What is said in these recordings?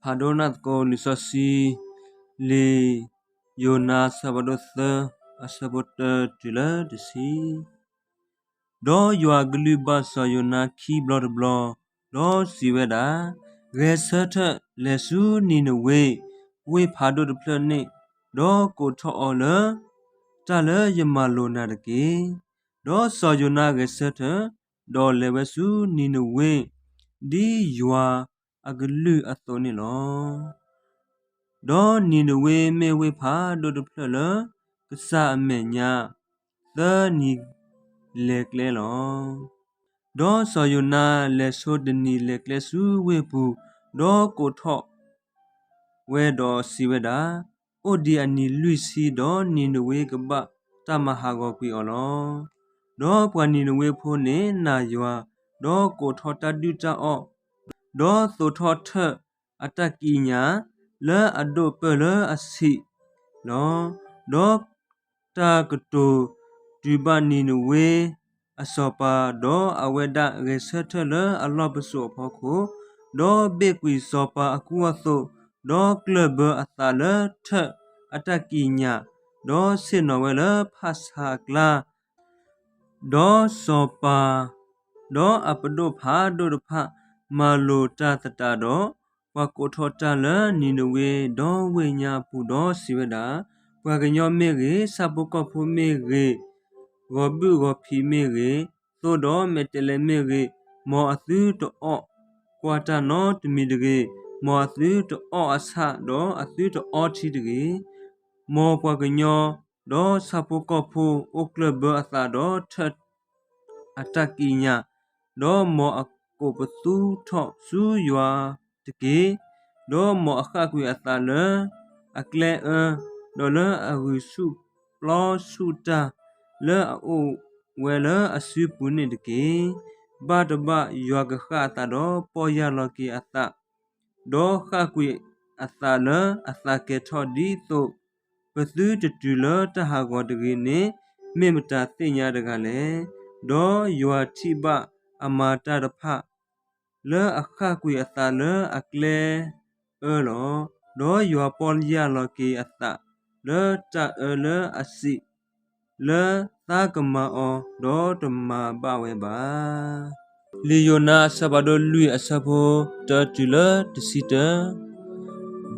ဖးဒိၣ်နၢ်သကိးလံာ်စီဆှံ လံာ်ယိၤနါအဆၢဖးဒိၣ်သၢ အဆၢဖိတၢတုၤလၢတဆံ. ဒီးယွၤအကလုၢ်ဘၣ်စီၤယိၤနါခံဘျီတဘျီ, ဒီးစံးဝဲဒၣ်, ဂဲၤဆၢထၢၣ်လဲၤဆူနံၤနဝ့ ဝ့ၢ်ဖးဒိၣ်တဖျၢၣ်န့ၣ်, ဒီးကိးထီၣ်အီၤလၢ တၢ်လၢယမၤလိာ်နၤတက့ၢ်. ဒီးစီၤယိၤနါဂဲၤဆၢထၢၣ်, ဒီးလဲၤဝဲဆူနံၤနဝ့ ဒ်ယွၤအကလုၢ်အသိးန့ၣ်လီၤ. ဒီးနံၤနဝ့မ့ၢ်ဝ့ၢ်ဖးဒိၣ်တဖျၢၣ်လၢ ကစၢ်အမဲာ်ညါ သၢနံၤလဲၤကျဲလီၤ. ဒီးစီၤယိၤနါလဲၤဆိတနံၤလဲၤကျဲဆူဝ့ၢ်ပူၤ, ဒီးကိးထီၣ်ဝဲဒီးစံးဝဲဒၣ်, အိၣ်ဒံးအနံၤလွံၢ်ဆံ, ဒီးနံၤနဝ့ကဘၣ်တၢ်မၤဟးဂီၤကွံာ်အီၤလီၤ. ဒီးပှၤနံၤနဝ့ဖိန့ၣ်နာ်ယွၤ, ဒီးကိးထီၣ်တၢ်ဒုၣ်တၢ်အီၣ်, ဒီးသိးထီၣ်ထၢၣ်အတၢ်ကံးညာ် လၢအဒိၣ်ပၢၢ်လၢအဆံးလီၤ. ဒီးတၢ်ကတိၤတုၤဘၣ်နံၤနဝ့အစီၤပၤ, ဒီးအဝဲဒၣ်ဂဲၤဆၢထၢၣ်လၢအလီၢ်ပစိာ်အဖီခိၣ်, ဒီးဘ့ၣ်ကွံာ်စီၤပၤအကူအသိး, ဒီးကျၢၢ်ဘၢအသးလၢထၢၣ်အတၢ်ကံးညာ်, ဒီးဆ့ၣ်နီၤဝဲလၢဖၣ်ဆါအကျါ, ဒီးစီၤပၤ, ဒီးအပဒိၣ်ဖးဒိၣ်တဖၣ် မၤလိာ်တၢ်သတးဒီး, ပှၤကိးထီၣ်တၢ်လၢနံၤနဝ့ဒီဝ့ၢ်ညါအပူၤဒီးစံးဝဲဒၣ်, ပှၤကညီမ့ၢ်ဂ့ၤ, ဆၣ်ဖိကီၢ်ဖိမ့ၢ်ဂ့ၤ, ဂီၤဘုၣ်ဂီၤဖံးမ့ၢ်ဂ့ၤ, သိဒီးမဲာ်တဲးလဲးမ့ၢ်ဂ့ၤ, မ်အသုတအီၣ်ကွၢ်တၢ်နီတမံၤတဂ့ၤ, မ်အသုတအီၣ်အဆၣ်, ဒီးအသုတအီထံတဂ့ၤ. မ်ပှၤကညီ ဒီးဆၣ်ဖိကီၢ်ဖိအိၣ်ကျၢၢ်ဘၢအသးဒီးထၢၣ်အတၢ်ကံးညာ်, ဒီးမ်အကိးပသူထီၣ်ဆူယွၤတက့ၢ်. ဒီးမ်အဃၣ်ကွံာ်အသးလၢအကျဲအၢ, ဒီးလၢအဂံၢ်ဆူၣ်ပျီဆူၣ်တၢ် လၢအအိၣ်ဝဲလၢအစုပူၤန့ၣ်တက့ၢ်. ဘၣ်တဘၣ်ယွၤကဃၣ်အသးဒီးပီၢ်ယၢ်လီၤက့ၤအသး, ဒီးဃၣ်ကွံာ်အသးလၢအသးကဲၤထီၣ်ဒ်သိး ပသုတတုၤလၢတၢ်ဟးဂီၤတဂ့ၤန့ၣ် မ့ၢ်မတၤသ့ၣ်ညါတဂၤလဲၣ်. ဒီးယွၤထံၣ်ဘၣ်အမၤတၢ်တဖၣ် လၢအဃၣ်ကွံာ်အသးလၢအကျဲအၢလီၤ. ဒီးယွၤပီၢ်ယၢ်လီၤက့ၤအသးလၢတၢ်အၢလၢအစံး, လၢသးကမၤအီၤဒီးတမၤဘၣ်ဝဲဘၣ်. လံာ်ယိၤနါအဆၢဖးဒိၣ်လွံၢ်အဆၢဖိတၢတုၤလၢတဆံတၢ.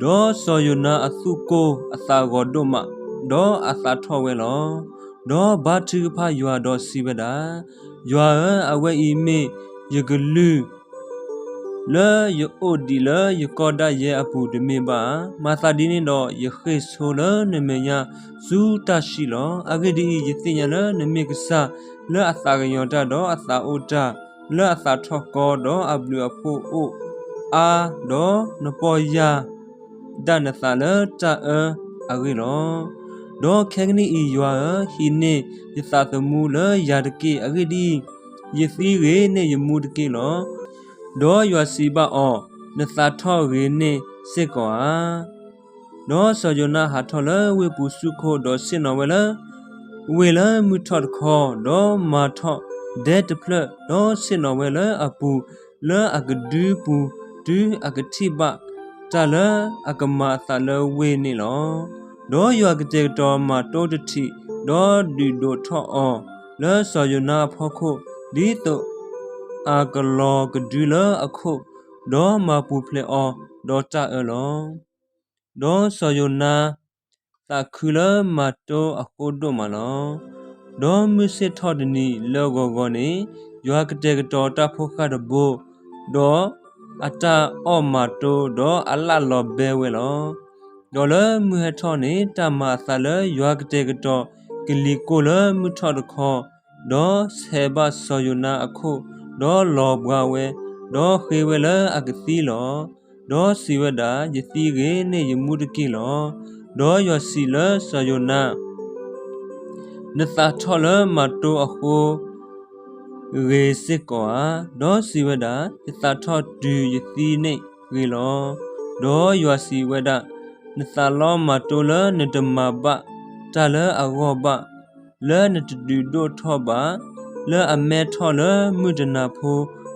ဒီးစီၤယိၤနါအသူၣ်ကိၢ်အသးဂီၤဒိၣ်မး, ဒီးအသးထီၣ်ဝဲလီၤ. ဒီးဘါထုကဖၣ်ယွၤဒီးစံးဝဲဒၣ်, ယွၤဧၢ, အဝဲအံၤမ့ၢ်ယကလုၢ် လၢယအိၣ်ဒံးလၢယကီၢ်ဒၣ်ယဲအပူၤတမ့ၢ်ဘၣ်ဧါ. မၤသးဒ်န့ၣ်ဒီး ယဃ့ၢ်ဆိလၢနမဲာ်ညါဆူတၢ်ဆံးလီၤ. အဂ့ၢ်ဒ်အံၤ, ယသ့ၣ်ညါလၢနမ့ၢ်ကစၢ်လၢအသးကညီၤတၢ်ဒီးအသးအိၣ်တၢ်, လၢအသးထီၣ်ကီဒီးအဘျုးအဖှိၣ်အိၣ်အါ, ဒီးနပီၢ်ယၢ်ဒၣ်နသးလၢတၢ်အၢအဂ့ၢ်လီၤ. ဒီးခဲကနံၣ်အံၤ, ယွၤဧၢ, ဟံးန့ၢ်ယသးသမူလၢယၤတက့ၢ်. အဂ့ၢ်ဒ်အံၤ, ယသံဂ့ၤန့ၢ်ယမူတက့ၢ်လီၤ. ဒီးယွၤစံးဘၣ်အီၤ, နသးထီၣ်ဂ့ၤန့ၢ်စ့ၢ်ကီးဧါ. ဒီးစီၤယိၤနါဟးထီၣ်လၢဝ့ၢ်ပူၤဆူခိၣ်, ဒီးဆ့ၣ်နီၤဝဲလၢ ဝ့ၢ်လၢမုၢ်ထီၣ်တခီ, ဒီးမၤထီၣ်ဒဲတဖျၢၣ်, ဒီးဆ့ၣ်နီၤဝဲလၢအပူၤလၢအကဒုပူၤ, တုၤအကထံၣ်ဘၣ်တၢ်လၢအကမၤအသးလၢဝ့ၢ်န့ၣ်လီၤ. ဒီးယွၤကတဲာ်ကတီၤမၤတိတထံး, ဒီးဒုးဒိးထီၣ်အီၤလၢစီၤယိၤနါအဖီခိၣ်, ဒ်သိးအကလီၤကဒုလၢအခိၣ်, ဒီးမၤပူၤဖျဲးအီၤဒီးတၢ်အၢလီၤ. ဒီးစီၤယိၤနါသးခုလၢမၤတိအဃိဒိၣ်မးလီၤ. ဒီးမုၢ်ဆ့ၣ်ထီၣ်တနံၤလၢဂီၤဂီၤန့ၣ်, ယွၤကတဲာ်ကတီၤတၢ်ဖိဃၢ်တဘိ, ဒီးအတၢ်အီၣ်မၤတိ, ဒီးအလၣ်လီၤဘဲဝဲလီၤ. ဒီးလၢမုၢ်ဟဲထီၣ်န့ၣ်, တၢ်မၤအသးလၢယွၤကတဲာ်ကတီၤကလံၤကိၢ်လၢမုၢ်ထီၣ်တခီ, ဒီးဆဲးဘၣ်စီၤယိၤနါအခိၣ်, ဒီးလီၤဘှါဝဲ, ဒီးဃ့ဝဲလၢအကသံလီၤ. ဒီးစံးဝဲဒၣ်, ယသံဂ့ၤန့ၢ်ယမူတက့ၢ်လီၤ. ဒီးယွၤစံးလၢစီၤယိၤနါ, နသးထီၣ်လၢမၤတိအဃိ ဂ့ၤစ့ၢ်ကီးဧါ. ဒီးစံးဝဲဒၣ်, ယသးထီၣ်တုၤယသံန့ၣ်ဂ့ၤလီၤ. ဒီးယွၤစံးဝဲဒၣ်, နသးလီမၤတိလၢနတမၤဘၣ်တၢ်လၢအဂီၢ်ဘၣ်, လၢနတဒုးဒိၣ်ထီၣ်ဘၣ်, လၢအမဲထီၣ်လၢမုၢ်တနၤဖိ,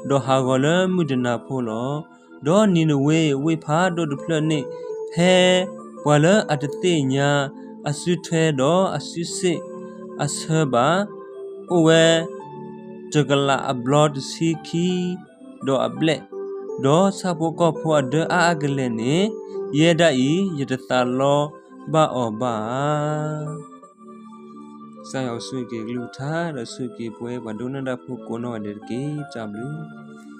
ဒီးဟးဂီၤလၢမုၢ်တနၤဖိလီၤ. ဒီးနံၤနဝ့ၤဝ့ၢ်ဖးဒိၣ်တဖျၢၣ်န့ၣ် ဖဲပှၤလၢအတသ့ၣ်ညါအစုထွဲဒီးအစုစ့ၣ်အဆၢဘၣ် အိၣ်ဝဲတကလးအဘျီတဆံခံဒီးအဘျဲၣ်, ဒီးဆၣ်ဖိကီၢ်ဖိအဒၢအါအါကလဲာ်န့ၣ်, ယဲဒၣ်အံၤယတသးလီဘၣ်အီၤဘၣ်ဧါ. ကစၢ်ယွၤဆိၣ်ဂ့ၤက့ၤကလုၢ်ကထါ ဒီးဆိၣ်ဂ့ၤက့ၤပဝဲပှၤဒိကနၣ်တၢ်ဖိကိးနီၢ်ဂၤဒဲးတက့ၢ်. တၢ်ဘျုး